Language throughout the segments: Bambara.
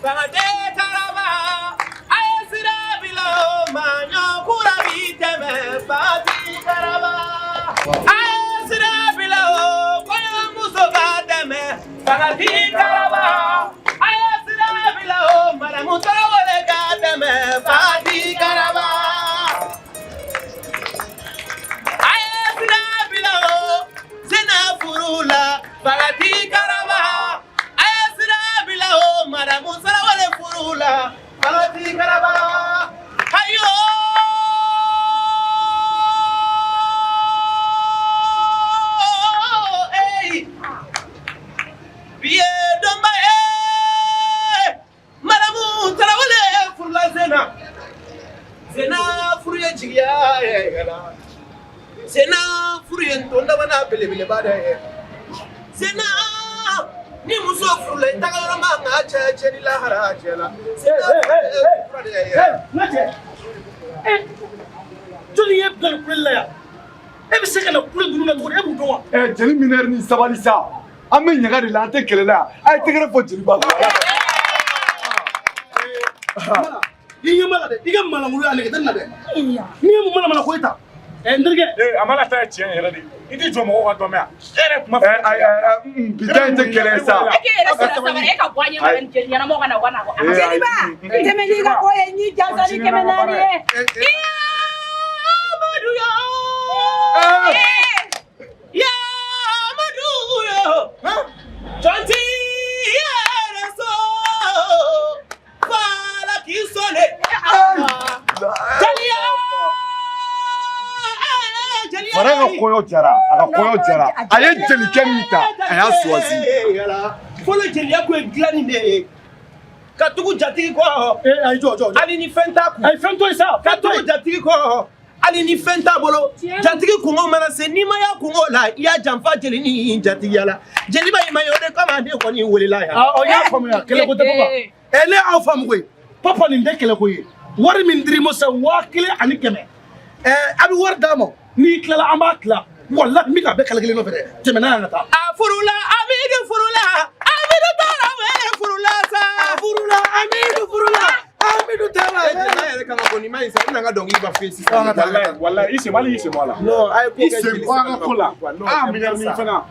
Fagate Karaba, a ye sira bila o ma ɲɔ kura bi tɛmɛ Fati Karaba. A ye sira bila o kɔɲɔmuso ka tɛmɛ Fagati Karaba. A ye sira bila o Maramu Tarawele ka tɛmɛ Fati Karaba. A ye sira bila o Zena furu la Fagati Karaba. A ye sira bila o Maramu Tarawele furu la Fagati Karaba. Ayo! Ey! Bi ye donba ye Maramu Tarawele furula Zena. Zena furu ye jigiya ye ka na. Zena furu ye ntɔndabana belebeleba dɔ ye. Zena ni muso furula i tagayɔrɔ man ka cɛ cɛ ni lahara cɛ la. Zena furu ye de ye. N ka cɛ, jɔnni ye bila nin kuleli la yan? E bɛ se ka na kule ninnu na cogo di? E b'u dɔn wa? Ɛ, jeli minɛri ni sabali sa, an bɛ ɲaga de la, an tɛ kɛlɛ la yan. A ye tɛgɛrɛ fɔ jeliba kun. I ɲɛ b'a la dɛ, i ka malangolo a nege tɛ nin na dɛ. N'i ye mun mana ko e ta ɛ n terikɛ. Ee, a mana ta ye tiɲɛ yɛrɛ de, i t'i jɔ mɔgɔw ka dɔn mɛ yan, e yɛrɛ kuma. Ɛ ayi ɛ, bi ta in tɛ kɛlɛ ye sa. E k'e yɛrɛ sira sabali, e ka bɔ a ɲɛ ma ni jeli ɲɛnamaw ka na u ka na. Ee, ayi, Jeliba, tɛmɛ n'i ka ko ye, n y'i jansa ni 400 ye. Amadu yo! Ya Amadu yo! Jɔnti yɛrɛ so! Fala k'i sɔn de. Jeliya! Jeliya! Fara ka kɔɲɔ jara, a ka kɔɲɔ jara, a ye jelikɛ min ta, a y'a suwazi. Fɔlɔ jeliya kun ye dilanni de ye. Ka tugu jatigi kɔ. Ee, ayi, jɔ jɔ jɔ. Hali ni fɛn t'a kun. Ayi, fɛn to yen sa. Ka Fɛn to tugu yen. jatigi kɔ. Hali ni fɛn t'a bolo. Jatigi kungo mana se, n'i ma y'a kungo la, i y'a janfa jeli ni jatigiya la. Jeliba i ma ye, o de kama ne kɔni welela yan. Aa, ɔ n y'a faamuya, kɛlɛko tɛ papa. Ɛ, ne y'aw faamu koyi papa, nin tɛ kɛlɛko ye. Wari min dir'i ma sisan, 1500, ɛ, a bɛ wari d'a ma, n'i tilala an b'a tila. Walahi n bɛ k'a bɛɛ kala kelen nɔfɛ dɛ, tɛmɛ n'a yan ka taa. A furula Amidu furula Amidu Tarawele furula sa. A furula Amidu, furula Amidu Tarawele. E jeliba yɛrɛ kama ko nin ma ɲi sa, i bɛna n ka dɔnkili ban fiyewu sisan. An ka taa. Walayi walayi, i sen bɔ, hali i sen bɔ a la. Non, a ye ko I kɛ sen jeli bɔ an ka ko la. quoi. Non, Ah, c'est minɛri pas nin ça. fana.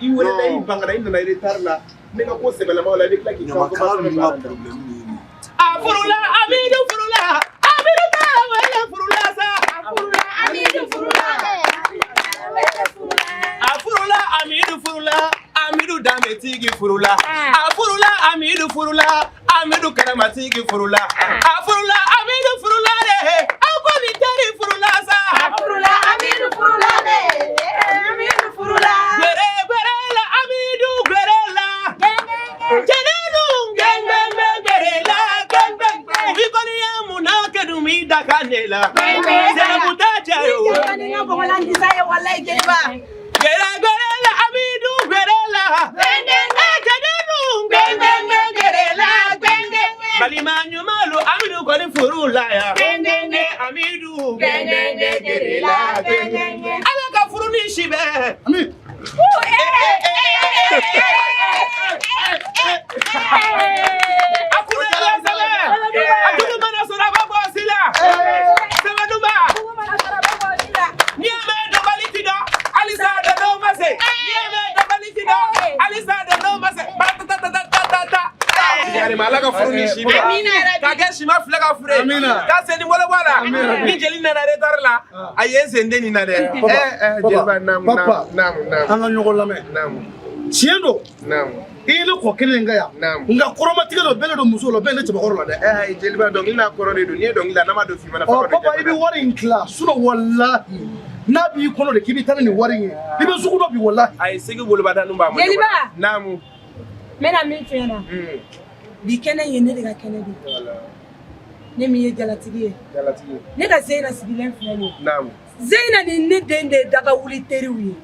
I welela, i bangara, i nana retard la. Ne ka ko sɛbɛlamaw la, i bɛ tila k'i Ɲamakala ninnu ka problème ye nin ye. A furula Amidu furula Amidu Tarawele furula sa. Furula Amidu furula. A furula Amidu furula Amidu danbetigi furula. A furula Amidu furula Amidu karamatigi furula. A furula Amidu furula de. Aw ko nin teri furula sa. Furula Amidu furula de. Amidu furula. Gbɛrɛ gbɛrɛ la Amidu gbɛrɛ la. Jɛnɛnu gbɛngbɛngbɛ gbɛrɛ la gbɛngbɛngbɛ. Ubi kɔni ye mun na kɛ dun mi da ka ne la. Sɛnɛku t'a cɛ ye o. Jeliba ni n ka bɔgɔlan disa ye walayi jeliba. Gbɛrɛ gbɛrɛ la Amidu gbɛrɛ la. Jɛnɛnu gbɛngbɛngbɛ gbɛrɛ la gbɛngbɛngbɛ. Balima ɲuman lo Amidu kɔni furu la yan. Amidu gbɛngbɛngbɛ gbɛrɛ la gbɛngbɛngbɛ. Ala ka furu ni si bɛɛ. Ami. A kuru la sɛbɛ. A dugu mana sɔrɔ a b'a bɔ a si la. Sɛbɛduba. N'i y'a mɛn dɔnbali ti dɔn, halisa dɔdɔ ma se. N'i y'a mɛn dɔnbali ti dɔn, halisa dɔdɔ ma se. Ba-ta-ta-ta-ta-ta-ta. Yarima Ala ka furu ni si bɛn. K'a kɛ sima fila ka furu ye. Amina. K'a sen ni bolo bɔ a la. Ni jeli nana retard la, a ye n sen den nin na dɛ. Papa, Ɛ ɛ jeliba naamu papa. naamu naamu An ka ɲɔgɔn lamɛn. naamu Tiɲɛ don. naamu. I ye ne kɔ kelen in ka yan. Naamu. Nka kɔrɔmatigɛ dɔ bɛɛ ne don muso la, bɛɛ ne cɛbakɔrɔ la dɛ. Ɛ ayi jeliba, dɔnkili n'a kɔrɔ de don. N'i ye dɔnkili da n'a ma don finman na. Ɔ papa, i bɛ wari in tila, sinon walahi n'a b'i kɔnɔ de k'i bɛ taa ni nin wari in ye, i bɛ sugu dɔ bi walahi. Ayi, segi wolobada nun b'a ma. Jeliba. Naamu. N bɛna min f'i ɲɛna. Bi kɛnɛ in ye ne de ka kɛnɛ de ye. Voilà. Ne min ye jalatigi ye. Jalatigi. Ne ka Zeyina sigilen filɛ nin ye. Naamu. Zeyina ni ne den de ye daga wuli teriw ye.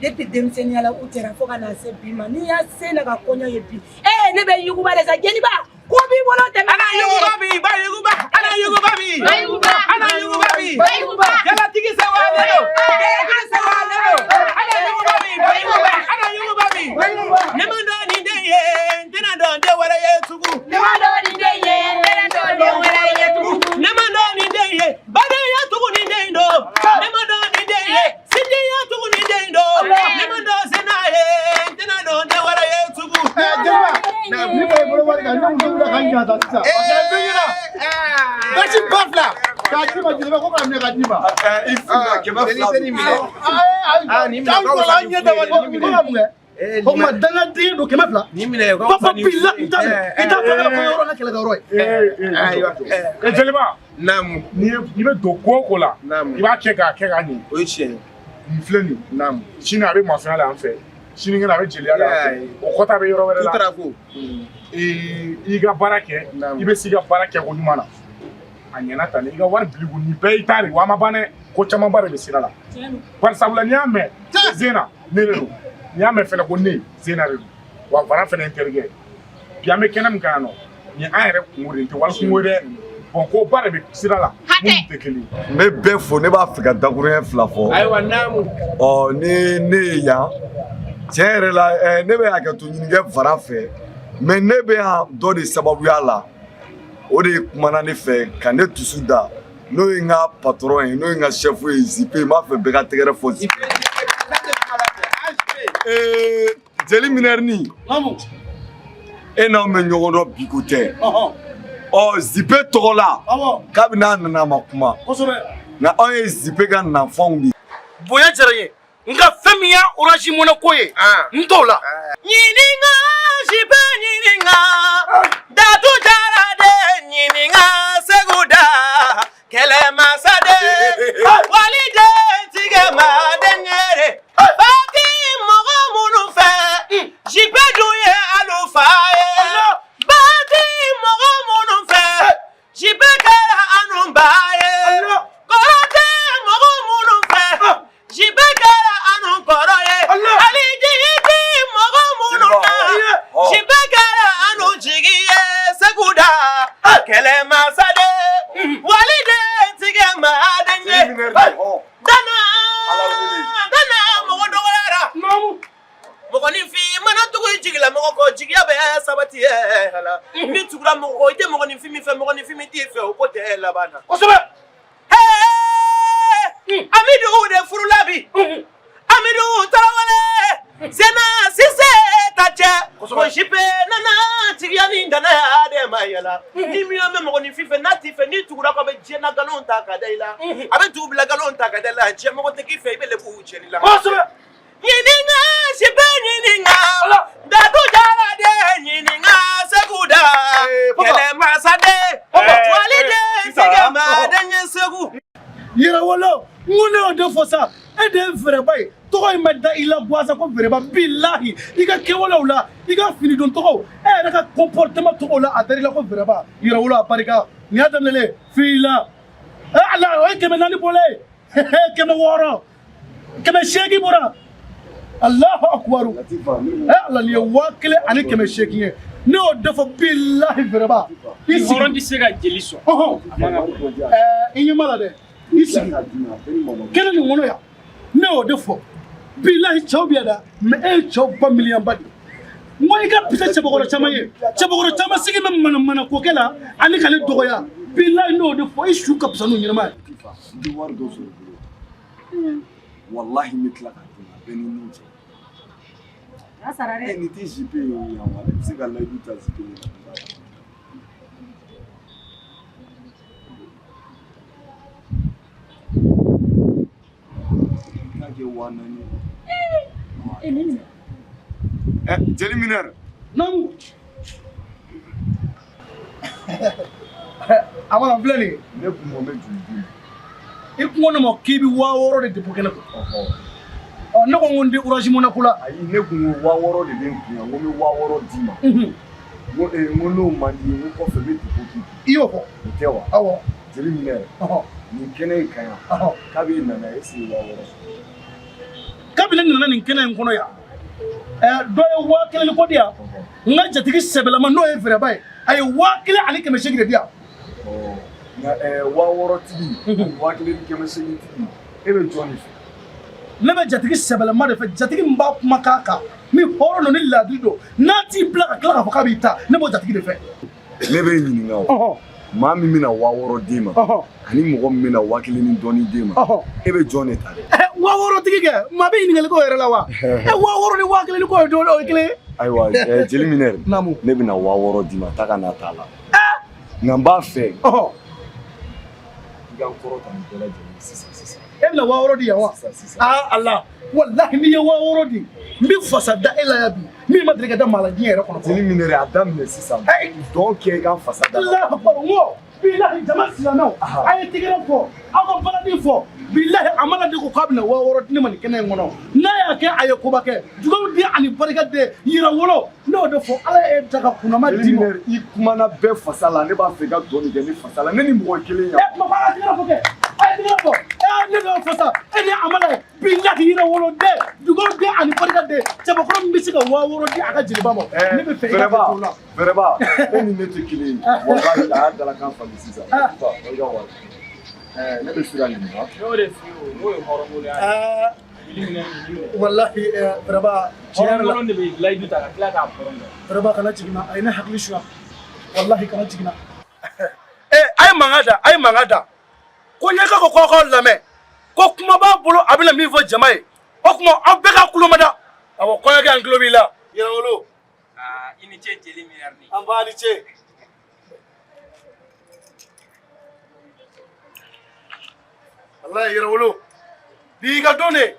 Depuis denmisɛnninya la u tɛra fo ka na se bi ma. N'i y'a Zeyina ka kɔɲɔ ye bi, ee ne bɛ yuguba de sa jeliba. Ko b'i bolo tɛmɛ Ala yuguba bi, ba yuguba, ala yuguba bi. Ba yuguba. Ala yuguba bi. Ba yuguba. Jalatigi sewalen don. Jalatigi sewalen don. Ala yuguba bi, ba yuguba, ala yuguba bi. Ne ma dɔn nin den ye, n tɛna dɔn den wɛrɛ K'a d'i ma jeliba ko k'a minɛ k'a d'i ma. I filila 200. Seli minɛ. Aa nin minɛ, An kɔrɔ an ɲɛ daba nin minɛ. ko ka mun kɛ? O tuma dangaden don 200. Nin minɛ o ka Papa fisa ni bila n t'a minɛ. I t'a fɔ ne ka kɔɲɔyɔrɔ n ka kɛlɛkɛyɔrɔ ye. Ayiwa. Jeliba. Naamu. N'i ye i bɛ don ko o ko la. Naamu. I b'a kɛ k'a kɛ k'a ɲɛ. O ye tiɲɛ ye. Nin filɛ nin ye. Naamu. Sini a bɛ masɔnya la an fɛ. Sinikɛnɛ a bɛ jeliya la an fɛ. O kɔta bɛ yɔrɔ wɛrɛ la. Tutarako. I ka baara kɛ. I bɛ s'i ka baara kɛ ko ɲuman na. A ɲɛna tan i ka wari bil'i kun nin bɛɛ y'i ta de ye wa a ma ban dɛ ko camanba de bɛ sira la. Bari sabula n'i y'a mɛn Zena ne de don. N'i y'a mɛn fɛnɛ ko ne Zena de don. Wa Vara fɛnɛ ye n terikɛ ye. Bi an bɛ kɛnɛ min kan yan nɔ nin ye an yɛrɛ kungo de ye nin tɛ wali kungo ye dɛ. Bɔn ko ba de bɛ sira la minnu tɛ kelen ye. N bɛ bɛɛ fo ne b'a fɛ ka dakuruɲɛ fila fɔ. Ayiwa naamu. Ɔ ni ne ye yan tiɲɛ yɛrɛ la ne bɛ hakɛto ɲini kɛ Vara fɛ mais ne bɛ yan dɔ de sababuya la o de kumana ne fɛ ka ne dusu da n'o ye n ka patron ye n'o ye n ka chef ye Zipe n b'a fɛ bɛɛ ka tɛgɛrɛ fɔ Zipe. Jeli minɛrini e n'anw bɛ ɲɔgɔn dɔn bi ko tɛ. Ɔ Zipe tɔgɔ la kabini n'a nana a ma kuma nka anw ye Zipe ka nafanw de ye. Bonya diyara n ye nka fɛn min y'a Orange Money ko ye n t'o la. Ɲininka Zipe ɲininka Datu Jara de ɲininka Segu da kɛlɛmasa de waliden tigɛ maden yɛrɛ bati mɔgɔ minnu fɛ Zipe dun ye alu fa ye bati mɔgɔ minnu fɛ Zipe kɛra anu ba ye kɔrɔ tɛ mɔgɔ minnu fɛ Zipe kɛra anu kɔrɔ ye alijigi ti mɔgɔ minnu na Zipe kɛra anu jigi ye Segu da kɛlɛmasa de waliden tigɛ maden ye dana dana mɔgɔ dɔgɔyara mɔgɔninfin mana tugu i jigi la mɔgɔ kɔ jigiya bɛ sabati ye ni tugura mɔgɔ kɔ i tɛ mɔgɔninfin min fɛ mɔgɔninfin min t'i fɛ o ko tɛ laban na. Kosɛbɛ. Amidu de furula bi Amidu Tarawele Zena Sise ta cɛ ko Zipe nana tigiya ni danaya de ma yɛlɛ ni min bɛ mɔgɔninfin fɛ n'a t'i fɛ n'i tugura kɔ a bɛ diɲɛ na nkalon ta ka da i la a bɛ dugu bila nkalon ta ka da i la diɲɛ mɔgɔ tɛ k'i fɛ i bɛ lebu cɛli la. Kosɛbɛ. Ɲininka Zipe ɲininka Datu Jara de ɲininka Segu da kɛlɛmasa de waliden tigɛ maden ye Segu. Yɛrɛwolo n ko ne y'o de fɔ sa e de ye fɛrɛba ye tɔgɔ in ma da i la gansan ko fɛrɛba bilahi i ka kɛwalew la i ka finidon tɔgɔw e yɛrɛ ka comportement tɔgɔw la a dar'i la ko fɛrɛba yɛrɛwolo a barika nin y'a daminɛlen fila ala o ye 400 bɔlen ye 600 800 bɔra Alahu akubaru ala nin ye 1800 ye ne y'o de fɔ bilahi fɛrɛba i sigi hɔrɔn tɛ se ka jeli sɔn. I ɲɛ b'a la dɛ i sigi kɛnɛ nin kɔnɔ yan ne y'o de fɔ bilahi cɛw bɛ yan dɛ mɛ e ye cɛw ba miliyɔnba de ye n ko i ka pise cɛbakɔrɔ caman ye cɛbakɔrɔ caman sigi bɛ manamana ko kɛ la ani k'ale dɔgɔya bilahi ne y'o de fɔ i su ka fisa n'o ɲɛnama ye. N tɛ wari dɔ sɔrɔ i bolo walahi n bɛ tila k'a d'i ma bɛɛ ni min cɛ. Nin tɛ Zipe ye yan wa ne bɛ se ka layidu ta Zipe ye. K'a kɛ 4000 ye. Jeli minɛri. Naamu. A mana filɛ nin ye. Ne kun ko n bɛ joli d'i ma. I kun ko ne ma k'i bɛ 6000 de depo kɛnɛ kan. Ɔ ne ko n ko n tɛ Orange Money ko la. Ayi ne kun ko 6000 de bɛ n kun yan n ko n bɛ 6000 d'i ma. N ko n ko n'o man di ye n ko kɔfɛ n bɛ depo k'i kun. I y'o fɔ. O tɛ wa? Awɔ. Jeli minɛri. Nin kɛnɛ in kan yan. Kabini e nana est ce que 6000 sɔrɔ? Kabini ne nana nin kɛnɛ in kɔnɔ yan dɔ ye 1000 ni kɔ di yan n ka jatigi sɛbɛlama n'o ye fɛrɛba ye a ye 1800 de di yan. Nka 6000 tigi 1800 tigi e bɛ jɔn de fɛ? Ne bɛ jatigi sɛbɛlama de fɛ jatigi min b'a kuma k'a kan ni hɔrɔn don ni laadiri don n'a t'i bila ka tila k'a fɔ k'a b'i ta ne b'o jatigi de fɛ. Ne bɛ ɲininka o maa min bɛna 6000 d'e ma ani mɔgɔ min bɛna 1000 ni dɔɔni d'e ma e bɛ jɔn de ta dɛ? 6000 tigi kɛ maa bɛ ɲininkali k'o yɛrɛ la wa? 6000 ni 1000 ni kɔ ye o ye kelen ye. Ayiwa jeli minɛri ne bɛna 6000 d'i ma taa ka na t'a la nka n b'a fɛ I ka n kɔrɔta nin bɛɛ lajɛlen sisan sisan. E bɛna 6000 di yan wa? Sisan sisan. Aa Ala, walahi n'i ye 6000 di, n bɛ fasa da e la yan bi min ma deli ka da maa la diɲɛ yɛrɛ kɔnɔ. Jeli minɛri a daminɛ sisan. Dɔn kɛ i ka n fasa da. Alahu akbar, n ko bilahi jama silamɛw, a ye tɛgɛrɛ fɔ, aw ka baladi fɔ, bilahi a mana de ko k'a bɛna 6000 di ne ma nin kɛnɛ in kɔnɔ, n'a y'a kɛ a ye koba kɛ, dugawu den ani barika den, yɛrɛ wolo, ne y'o de fɔ, Ala ye e da ka kunnama d'i ma. I kumana bɛɛ fasa la, ne b'a fɛ i ka dɔn nin kɛ ne fasa la, ne ni mɔgɔ kelen yan. E kuma fɔ, a ye tɛgɛrɛ fɔ kɛ, a ye tɛgɛrɛ fɔ, ne de y'o fɔ sa, e ni Amala ye, bilahi yɛrɛ wolo den, dugawu den ani barika den, cɛbakɔrɔ min bɛ se ka 6000 di a ka jeliba ma, ne bɛ fɛ i ka kɛ o la. Fɛrɛba, e ni ne tɛ kelen ye, walahi a y'a dalakan falen sisan. I ka wari. Ne bɛ sira ɲininka. Ne y'o de f'i ye o, n'o ye hɔrɔnkolonya ye. Walahi Fɛrɛba, tiɲɛ yɛrɛ la. Hɔrɔnkolon de bɛ layidu ta ka tila k'a pɔrɔn. Fɛrɛba kana jigin na, a ye ne hakili sunya. Walahi kana jigin na. A ye mankan da, a ye mankan da. Ko ɲɛka ko k'aw k'aw lamɛn. Ko kuma b'a bolo a bɛna min fɔ jama ye. O tuma aw bɛɛ ka kulo mada. Awɔ, kɔɲɔkɛ an tulo b'i la. Yɛrɛwolo. I ni ce jeli minɛri. An ba ni ce. Walahi Yɛrɛwolo, bi y'i ka don de.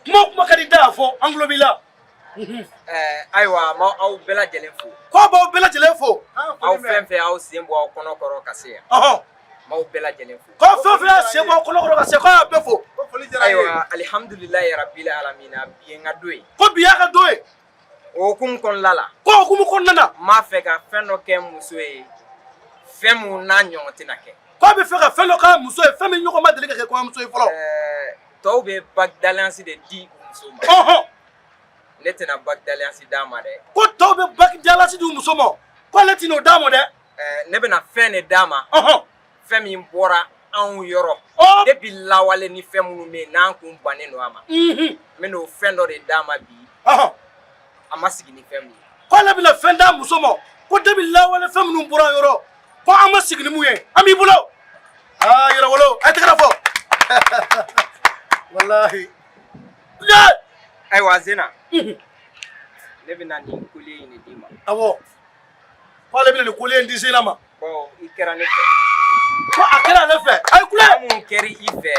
Kuma o kuma ka di da a fɔ, an tulo b'i la. Ayiwa, n b'aw bɛɛ lajɛlen fo. K'aw b'aw bɛɛ lajɛlen fo. Aw fɛn fɛn y'aw sen bɔ aw kɔnɔ kɔrɔ ka se yan. Ɔhɔn. N b'aw bɛɛ lajɛlen fo. K'aw fɛn fɛn y'a sen bɔ aw kɔnɔ kɔrɔ ka se, k'aw y'a bɛɛ fo. Ayiwa, alihamudulilayi rabili alamina, bi ye n ka don ye. Ko bi y'a ka don ye. O hukumu kɔnɔna la. Ko hukumu kɔnɔna na. N b'a fɛ ka fɛn dɔ kɛ n muso ye, fɛn mun n'a ɲɔgɔn tɛna kɛ. K'a bɛ fɛ ka fɛn dɔ k'a muso ye, fɛn min ɲɔgɔn ma deli ka kɛ kɔɲɔmuso ye fɔlɔ. Tɔw bɛ bague d'alliance de di u muso ma. Ɔhɔn. Ne tɛna bague d'alliance d'a ma dɛ. Ko tɔw bɛ bague d'alliance di u muso ma, k'ale tɛn'o d'a ma dɛ. Ne bɛna fɛn de d'a ma. Ɔhɔn. Fɛn min bɔra anw yɔrɔ. Depuis lawale ni fɛn minnu bɛ yen n'an kun bannen don a ma. N bɛn'o fɛn dɔ de d'a ma bi. Ɔhɔn. A ma sigi ni fɛn min ye. K'ale bɛna fɛn d'a muso ma, ko depuis lawale fɛn minnu bɔra an yɔrɔ, ko an ma sigi ni mun ye, an b'i bolo. Aa Yɛrɛwolo, a ye tɛgɛrɛ fɔ. Walahi. Ayiwa Zena, ne bɛna nin collier in de d'i ma. Awɔ. K'ale bɛna nin collier in di Zena ma. Bon, i kɛra ne fɛ. Ko a kɛra ale fɛ. A ye kule. Mɔgɔ mun kɛra i fɛ,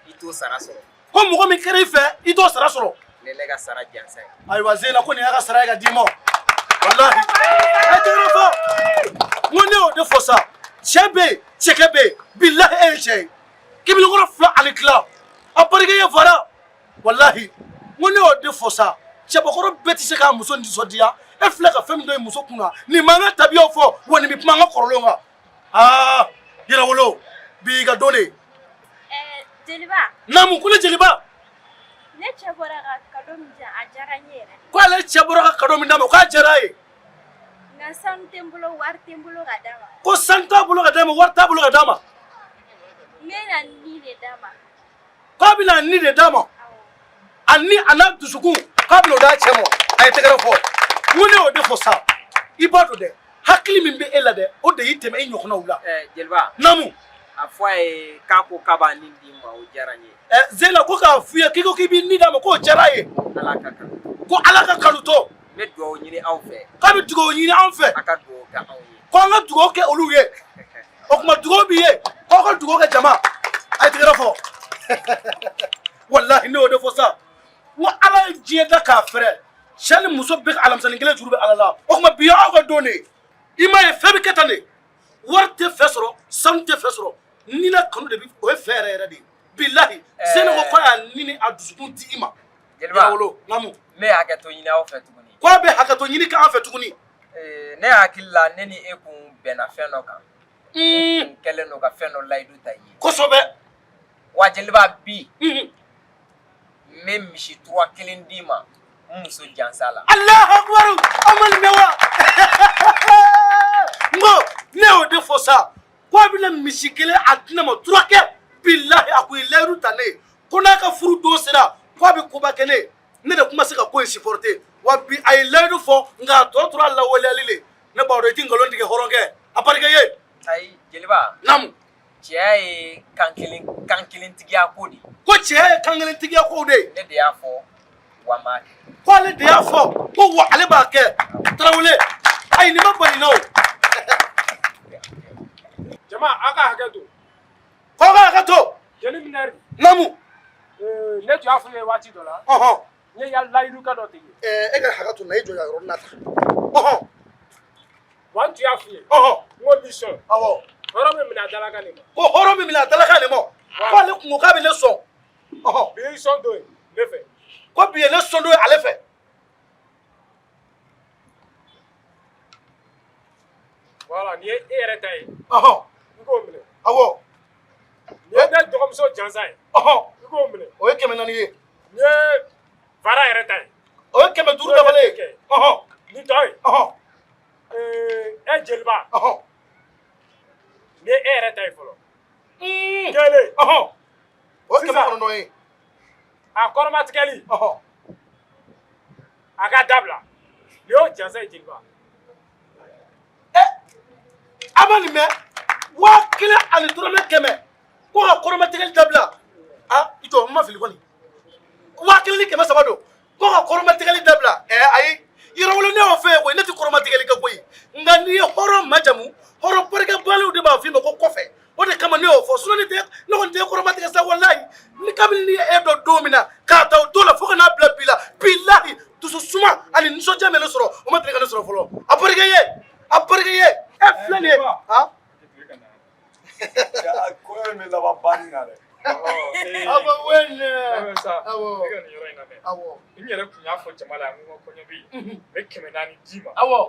i t'o sara sɔrɔ. Ko mɔgɔ min kɛra i fɛ, i t'o sara sɔrɔ. Ne ne ka sara jansa ye. Ayiwa Zena, ko nin y'a ka sara ye ka d'i ma. Walahi. A ye tɛgɛrɛ fɔ. N ko ne y'o de fɔ sa. Cɛ bɛ yen, cɛkɛ bɛ yen. Bilahi e ye cɛ ye. Kibili kɔrɔ 2 ani tila. A barika ye fara. Walahi. N ko ne y'o de fɔ sa. Cɛbakɔrɔ bɛɛ tɛ se k'a muso nisɔndiya. E filɛ ka fɛn min don i muso kun na, nin m'an ka tabiyaw fɔ, wa nin bɛ kuma an ka kɔrɔlenw kan. Aa Yɛrɛwolo, bi y'i ka don de ye. Jeliba. Naamu, ko ne jeliba. Ne cɛ bɔra ka cadeau min di yan, a diyara n ye yɛrɛ. Ko ale cɛ bɔra ka cadeau min d'a ma, k'a diyara a ye. Nka sanu tɛ n bolo, wari tɛ n bolo ka d'a ma. Ko sanu t'a bolo ka d'a ma, wari t'a bolo ka d'a ma. N bɛna ni de d'a ma. K'a bɛna ni de d'a ma. A ni a n'a dusukun, k'a bɛna o d'a cɛ ma. A ye tɛgɛrɛ fɔ. N ko ne y'o de fɔ sa. I b'a dɔn dɛ, hakili min bɛ e la dɛ, o de y'i tɛmɛ i ɲɔgɔnnaw la. Jeliba. Naamu. A fɔ a ye k'a ko k'a b'a ni di n ma, o diyara n ye. Zena ko k'a f'i ye k'i ko k'i b'i ni d'a ma, k'o diyara a ye. Ala ka kanu. Ko Ala ka kanu to. N bɛ dugawu ɲini aw fɛ. K'a bɛ dugawu ɲini anw fɛ. A ka dugawu kɛ anw ye. Ko an ka dugawu kɛ olu ye. O tuma dugawu b'i ye, k'aw ka dugawu kɛ jama. A ye tɛgɛrɛ fɔ. Walahi ne y'o de fɔ sa. N ko Ala ye diɲɛ da k'a fɛrɛ. Cɛ ni muso bɛɛ ka alamisanin kelen juru bɛ Ala la. O tuma bi y'aw ka don de ye. I m'a ye fɛn bɛ kɛ tan de. Wari tɛ fɛ sɔrɔ, sanu tɛ fɛ sɔrɔ. Ni na kanu de bi, o ye fɛ yɛrɛ yɛrɛ de ye. Bilahi, Zena ko k'a y'a ni ni a dusukun di i ma. Jeliba, Yɛrɛwolo, naamu. N bɛ hakɛto ɲini aw fɛ tuguni. K'a bɛ hakɛto ɲini k'an fɛ tuguni. Ne hakili la ne ni e kun bɛnna fɛn dɔ kan. N kɛlen don ka fɛn dɔ layidu ta i ye. Kosɛbɛ. Wa jeliba bi. N bɛ misi tura kelen d'i ma n muso jansa la. Alahu akubaru, aw ma nin mɛn wa? N ko ne y'o de fɔ sa, ko a bɛna misi kelen a di ne ma tura kɛ. Bilahi a kun ye layidu ta ne ye ko n'a ka furu don sera ko a bɛ koba kɛ ne ye. Ne de kun ma se ka ko in supporter. Wa bi a ye layidu fɔ nka a tɔ tora lawaleyali le. Ne b'a dɔn i ti nkalon tigɛ hɔrɔnkɛ. A barika ye. Ayi jeliba. Naamu. Cɛya ye kan kelen, kan kelentigiya ko de ye. Ko cɛya ye kan kelentigiya ko de ye. Ne de y'a fɔ wa n b'a kɛ. Ko ale de y'a fɔ ko wa ale b'a kɛ. Tarawele, ayi nin ma bali n na o. Jama, a ka hakɛ to. Kɔkɔ a ka to. Jeli minɛri. Naamu. Ne tun y'a fɔ i ye waati dɔ la. N ye layidukan dɔ tigɛ. E ka hakɛ to na, i jɔ yan yɔrɔnin na tan. Wa n tun y'a f'i ye. N ko n b'i sɔn. Awɔ. Hɔrɔn bɛ minɛ a dalakan de ma. Ko hɔrɔn bɛ minɛ a dalakan de ma. Ko ale kun ko k'a bɛ ne sɔn. Bi y'i sɔn don ye ne fɛ. Ko bi ye ne sɔn don ye ale fɛ. Voilà, nin ye e yɛrɛ ta ye. I k'o minɛ. Awɔ. Nin ye ne dɔgɔmuso jansa ye. I k'o minɛ. O ye 400 ye. Nin ye Fara yɛrɛ ta ye. O ye 500 dafalen ye. Nin tɔ ye. E jeliba. Nin ye e yɛrɛ ta ye fɔlɔ. Kelen. O ye 900 ye. A kɔrɔmatigɛli. A ka dabila. Nin y'o jansa ye jeliba. A ma nin mɛn 1000 ni dɔrɔmɛ 100 ko ka kɔrɔmatigɛli dabila. A i jɔ, n ma fili kɔni, 1300 don ko ka kɔrɔmatigɛli dabila. Ayi, yɛrɛwolo, ne y'o fɛ yen koyi, ne tɛ kɔrɔmatigɛli kɛ koyi. Nka n'i ye hɔrɔn majamu, hɔrɔn barikabaliw de b'a f'i ma ko kɔfɛ. O de kama ne y'o fɔ, sinon ne tɛ, ne kɔni tɛ kɔrɔmatigɛ sa. Walayi, ni kabini ni e dɔn don min na k'a ta o don la fo ka n'a bila bi la, bilahi, dusu suma ani nisɔndiya min ne sɔrɔ, o ma deli ka ne sɔrɔ fɔlɔ. A barika ye, a barika ye. E filɛ nin ye han. Kɔɲɔ in bɛ laban banni na dɛ. Awɔ, wele. Awɔ. Ne ka nin yɔrɔ in lamɛn. Awɔ. N yɛrɛ tun y'a fɔ jama la, n ko kɔɲɔ bɛ yen. N bɛ 400 d'i ma. Awɔ.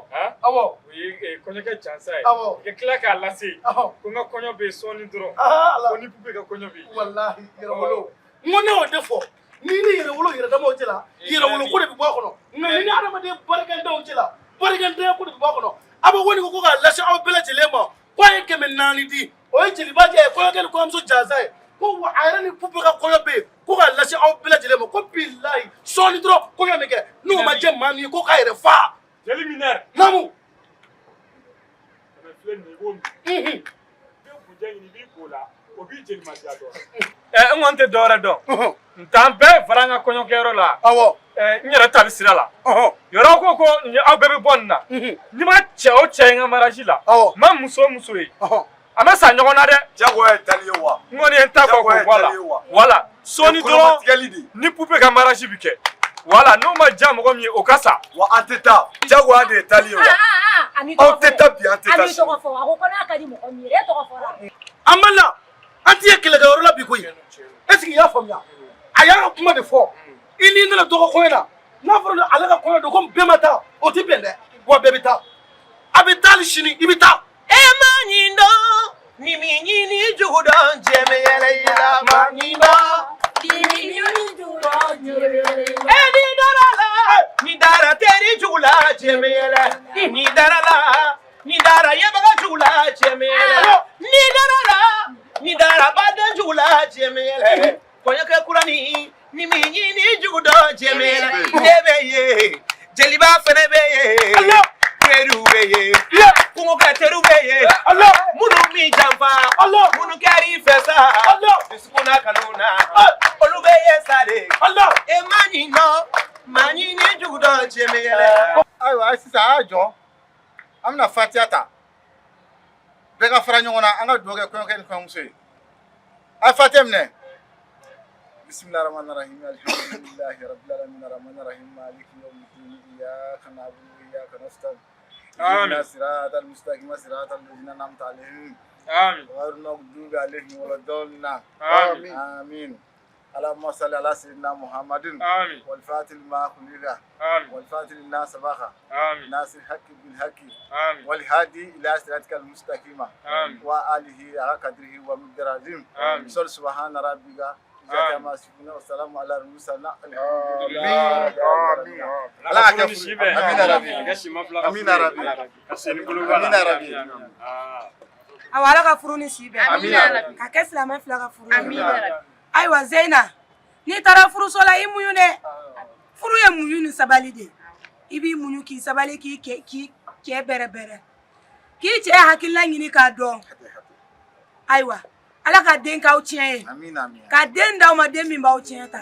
Awɔ. O ye kɔɲɔkɛ jansa ye. Awɔ. I ka tila k'a lase. Ko n ka kɔɲɔ bɛ yen sɔɔni dɔrɔn. Ala. Ko ni Pupe ka kɔɲɔ bɛ yen. Walahi, yɛrɛwolo. N ko ne y'o de fɔ. N'i ni yɛrɛwolo yɛrɛ damaw cɛ la, yɛrɛwolo ko de bɛ bɔ a kɔnɔ. Nka ni adamaden barikadenw cɛ la, barikadenya ko de bɛ bɔ a kɔnɔ. A bɛ wele ko k'a lase aw bɛɛ lajɛlen ma. Ko a ye 400 di. O ye jeliba jɛ ye, kɔɲɔkɛ ni kɔɲɔmuso jansa ye. Ko wa a yɛrɛ ni Pupe ka kɔɲɔ bɛ yen. Ko k'a lase aw bɛɛ lajɛlen ma. Ko bilahi, sɔɔni dɔrɔn kɔɲɔ bɛ kɛ. N'o ma jɛ maa min ye, ko k'a yɛrɛ fa. Jeli minɛri. Naamu. Kɛmɛ filɛ nin ye, i b'o minɛ. I bɛ kunjɛ ɲini, i b'i ko o la, o b'i jeli ma diya dɔɔnin. N kɔni tɛ dɔwɛrɛ dɔn. N t'an bɛɛ fara an ka kɔɲɔkɛyɔrɔ la. Awɔ. N yɛrɛ ta bɛ sira la. Yɔrɔ ko aw bɛɛ bɛ bɔ nin na. N'i ma cɛ o cɛ ye n ka mariage la. Awɔ. N ma muso o muso ye. An bɛ sa ɲɔgɔn na dɛ. Jagoya ye tali ye wa. N kɔni ye n ta fɔ k'o bɔ a la. Wala sɔɔni dɔrɔn ni Pupe ka mariage bɛ kɛ. Wala n'o ma diya mɔgɔ min ye, o ka sa. Wa an tɛ taa, jagoya de ye tali ye wa. Anw tɛ taa bi, an tɛ taa sini. Tɔgɔ fɔ, a ko ko n'a ka di mɔgɔ min ye, e tɔgɔ fɔra. An ma la, an ti ye kɛlɛkɛyɔrɔ la bi koyi. Est ce que i y'a faamuya? A y'a ka kuma de fɔ. I n'i nana dɔgɔ kɔɲɔ la, n'a fɔra ale ka kɔɲɔ don ko bɛɛ ma taa, o ti bɛn dɛ. Wa bɛɛ bɛ taa, a bɛ taa hali sini, i bɛ taa. E ma ɲin dɔn ni min ɲini jugu dɔn, jɛ bɛ yɛlɛ i la ma ɲin dɔn. E ni dara la, ni dara teri jugu la, jɛ bɛ yɛlɛ. Ni dara la, ni dara yebaga jugu la, jɛ bɛ yɛlɛ. Ni dara la, ni dara baden jugu la, jɛ bɛ yɛlɛ. Kɔɲɔkɛ kurani ni min ɲini jugu dɔn, jɛ bɛ yɛlɛ. Ne bɛ ye, jeliba fɛnɛ bɛ ye, teriw bɛ ye, kungokɛ teriw bɛ ye, minnu m'i janfa, minnu kɛr'i fɛ sa, dusukun na kanu na, olu bɛ ye sa de. E ma ɲin dɔn, ma ɲini jugu dɔn, jɛ bɛ yɛlɛ. Ayiwa, sisan a y'a jɔ, an bɛna fatiya ta, bɛɛ ka fara ɲɔgɔn na, an ka dugawu kɛ kɔɲɔkɛ ni kɔɲɔmuso ye. A ye fatiya minɛ. Bisimilahi rahmani rahim, alhamdulilahi rabbil alamin, arrahmani rahim, maliki yawmiddin, iyyaka na'budu wa iyyaka nasta'in. Amin. اهدنا الصراط المستقيم، صراط الذين أنعمت عليهم، آمين. غير المغضوب عليهم ولا الضالين. آمين. آمين. اللهم صل على سيدنا محمد. آمين. والفاتح لما أغلق. آمين. والفاتح لما سبق. آمين. ناصر الحق بالحق. آمين. والهادي إلى صراطك المستقيم. آمين. وآله حق قدره ومقداره العظيم. آمين. صل سبحان ربك آمين. ما يصفون والسلام على المرسلين. آمين. آمين. Ala k'a kɛ furu. Amina rabi. Amina rabi. Amina rabi. Awa, Ala ka furu ni si bɛn. Amina. Ka kɛ silamɛ fila ka furu ye. Amina. Ayiwa Zeyina, n'i taara furuso la, i muɲu dɛ. Furu ye muɲu ni sabali de ye. I b'i muɲu k'i sabali, k'i kɛ k'i cɛ bɛrɛbɛrɛ, k'i cɛ hakilina ɲini k'a dɔn. Ayiwa, Ala ka den k'aw tiɲɛ ye. Amina, amina. Ka den d'aw ma, den min b'aw tiɲɛ ta.